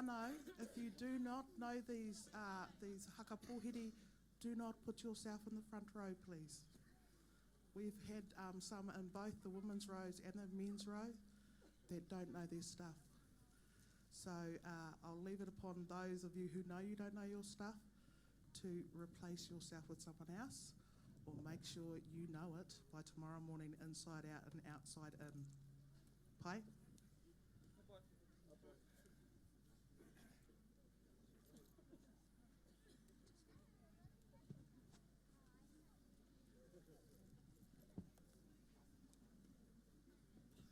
Whānau, if you do not know these, uh, these haka pōhiri, do not put yourself in the front row, please. We've had um, some in both the women's rows and the men's row that don't know their stuff. So uh, I'll leave it upon those of you who know you don't know your stuff to replace yourself with someone else or make sure you know it by tomorrow morning inside out and outside in. Pai?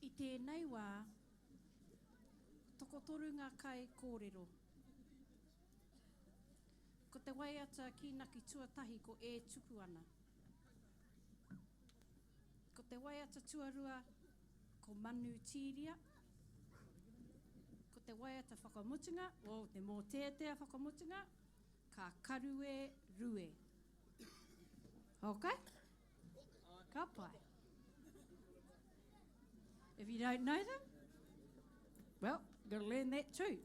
I tēnei wā, tokotoru ngā kai kōrero. Ko te waiata kīnaki tuatahi ko E Tupu Ana. Ko te waiata tuarua ko Manu Tīria. Ko te waiata whakamutunga, o te mōteatea whakamutunga, ka Karue Rue. Okay? Ka pai. If you don't know them, well, you've got to learn that too.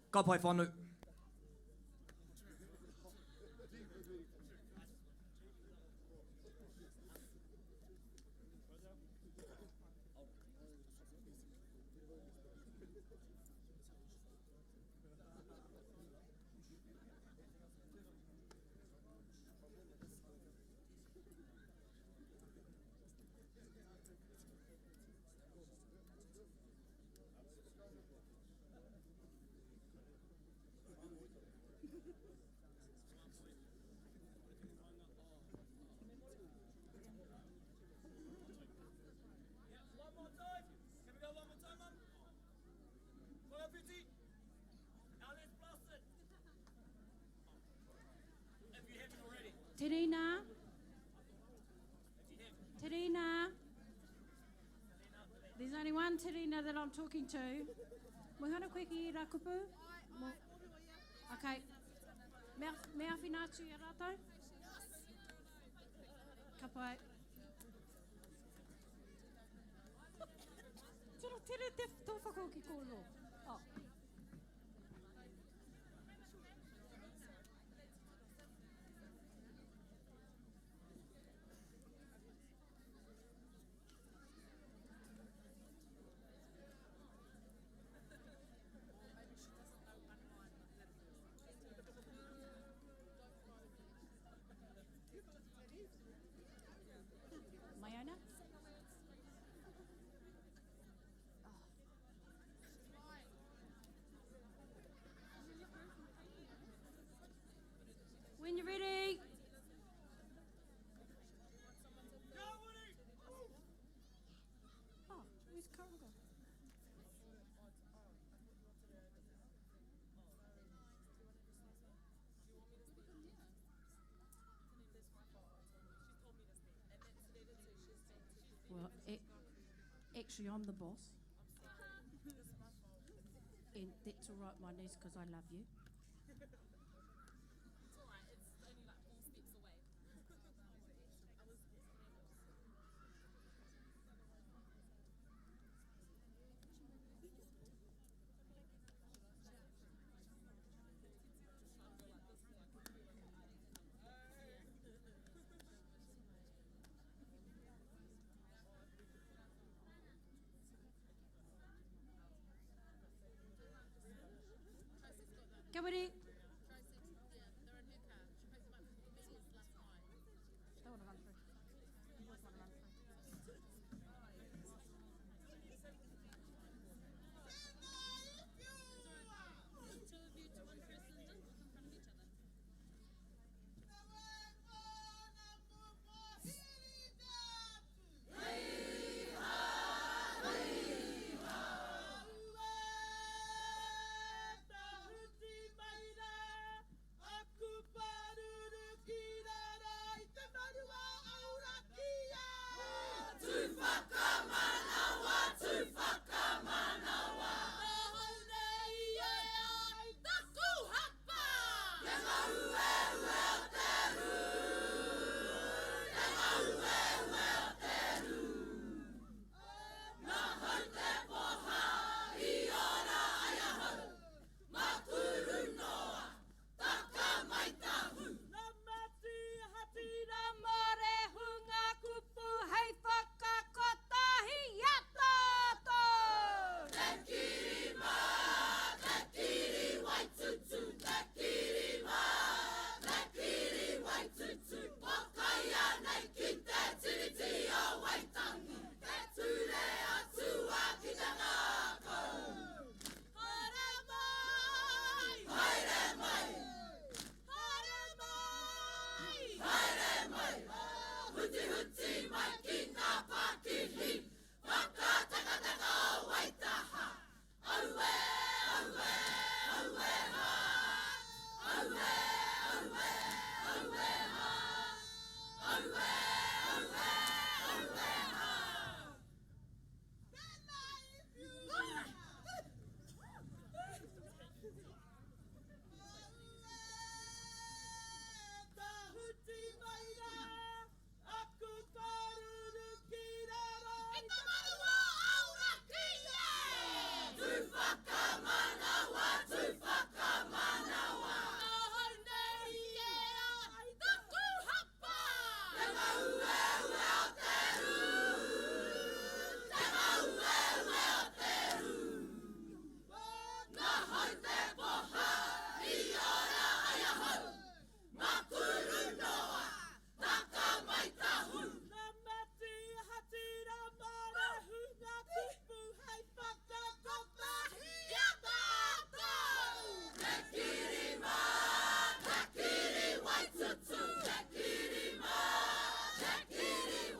Ka pai whānau. Terina. Terina. There's only one Terina that I'm talking to. Moe hana koe ki ra kupu? Mo... Okay. Me, me awhina atu i a rātou? Ka pai. Tino tere te tō whakahoki kōrero. Oh. Maiona? When you're ready. Oh, where's Carl gone? Well, actually, I'm the boss. And that's all right, my niece, because I love you. Kia wiri. They want to run through. The boys want to run through.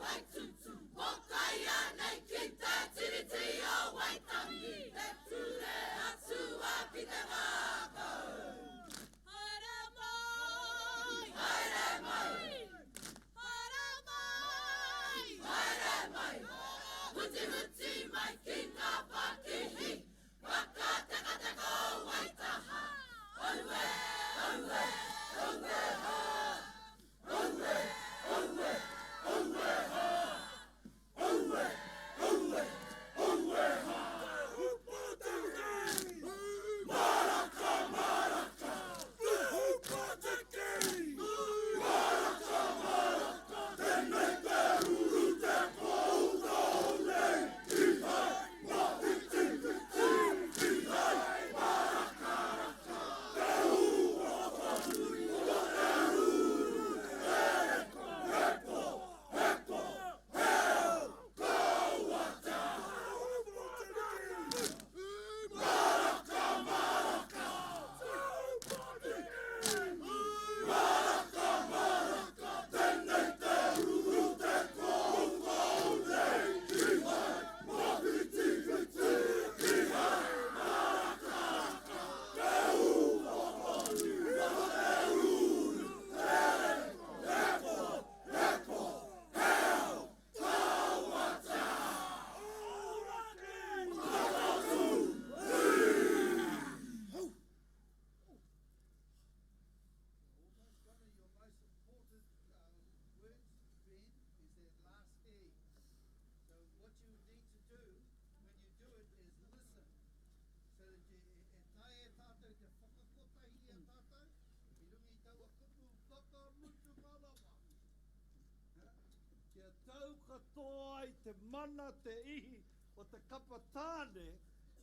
Waitutu, Pokaia nei ki te Tiriti o Waitangi, te ture atua ki te ngākau. Haere mai! Haere mai! Haere mai! Haere mai! Hutihuti mai ki ngā pakihi, Whakatekateka o Waitaha! Aue! Aue! Aue hā! Aue! Aue! Aue hā! Aue! Aue! Aue hā! Te Hupātiki! Maraka! Maraka! Te Hupātiki! Maraka! Maraka! Tēnei te uru te koutou nei i hei mawhiti whiti i hei marakaraka te ūpoko o te ruru e repo repo heo kauata Maraka maraka Maraka maraka Tēnei te uru te koukou nei i hei mawhiti whiti i hei marakaraka te ūpoko o te ruru e repo repo heo kauata Matatū Almost one of your most important words, Ben, is that last E. So what you need to do when you do it is listen. So that you, e tae e tātou te whakakotahi i a tātou, i runga i taua kupu whakamutunga rawa. Ha? Kia tau katoa ai te mana, te ihi o te kapa tāne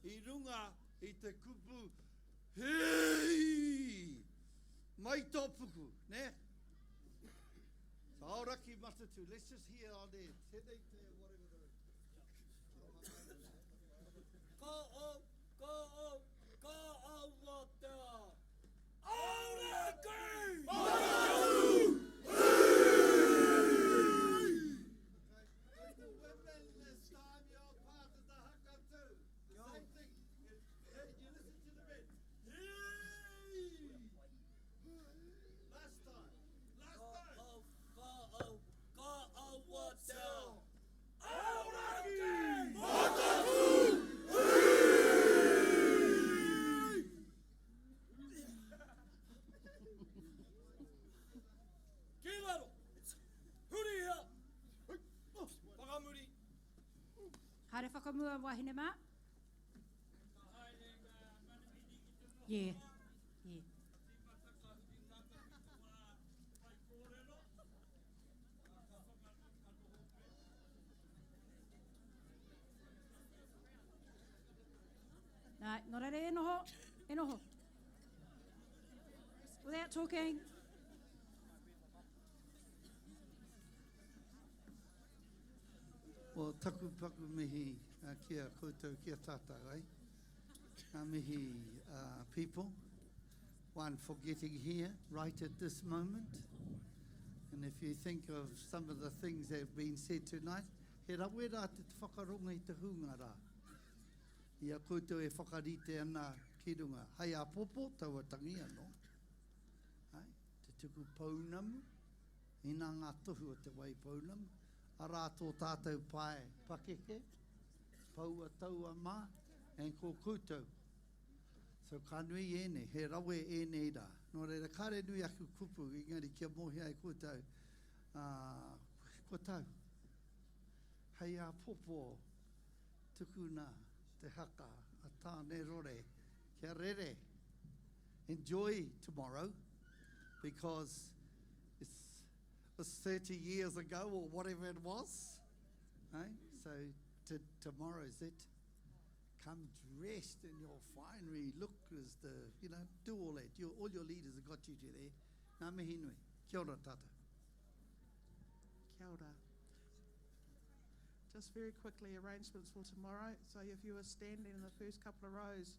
i runga i te kupu hei! Mai tō puku, nē? So Aoraki Matatū, let's just hear on there. Tēnei te whatever the... Ka au, ka au, ka awatea. Aoraki! Matatū! Okay, the women this time, you're part of the haka too. The same thing. Hey, you listen to the red. Hey! Last time. Last Ka time. au, ka au, ka awatea. Aoraki! Ki raro! Hurihia! Whakamuri! Haere whakamua wahine mā. Yeah. Yeah. Nā, nō reira e noho, e noho. Without talking. Well, taku paku mihi ki a koutou, ki a tātou, eh? Ngā mihi people, one for getting here right at this moment. And if you think of some of the things that have been said tonight, he rawe rā te whakarongo i te hunga rā. I a koutou e whakarite ana ki runga. Hei āpōpō taua tangi anō. Ai, te tuku pounamu, inā ngā tohu o te wai pounamu, arā tō tātou pae pakeke, poua taua mā, and ko koutou. So ka nui ēnei, he rawe ēnei rā. Nō reira, kāre nui aku kupu, engari kia mōhio ai koutou, ā, kua tau. Hei āpōpō, tukuna te haka a Tāne Rore kia rere. Enjoy tomorrow because it's, it's 30 years ago or whatever it was. Eh? So to, tomorrow's it. Come dressed in your finery look as the, you know, do all that. Your, all your leaders have got you to there. Ngā mihi nui. Kia ora tātou. Kia ora. Just very quickly, arrangements for tomorrow. So if you are standing in the first couple of rows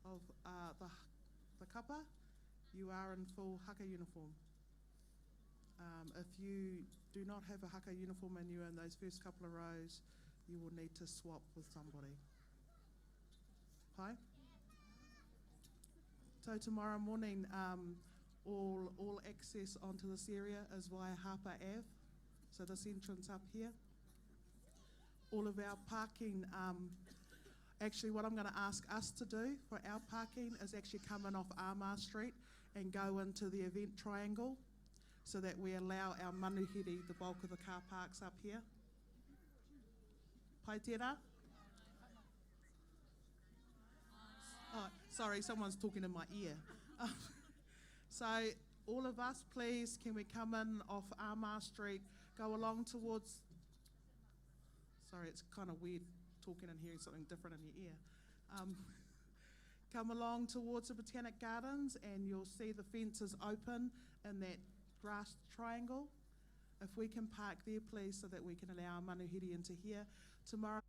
of the, the kapa, you are in full haka uniform. Um, if you do not have a haka uniform and you're in those first couple of rows, you will need to swap with somebody. Hi? So tomorrow morning, um, all, all access onto this area is via Harper Ave, so this entrance up here. All of our parking, um, actually what I'm going to ask us to do for our parking is actually come in off Armagh Street and go into the event triangle so that we allow our manuhiri the bulk of the car parks up here. Pai tērā? Oh, sorry, someone's talking in my ear. so, all of us, please, can we come in off Armagh Street, go along towards. Sorry, it's kind of weird talking and hearing something different in your ear. Um, come along towards the Botanic Gardens, and you'll see the fences open in that grass triangle. If we can park there, please, so that we can allow our manuhiri into here. Tomorrow.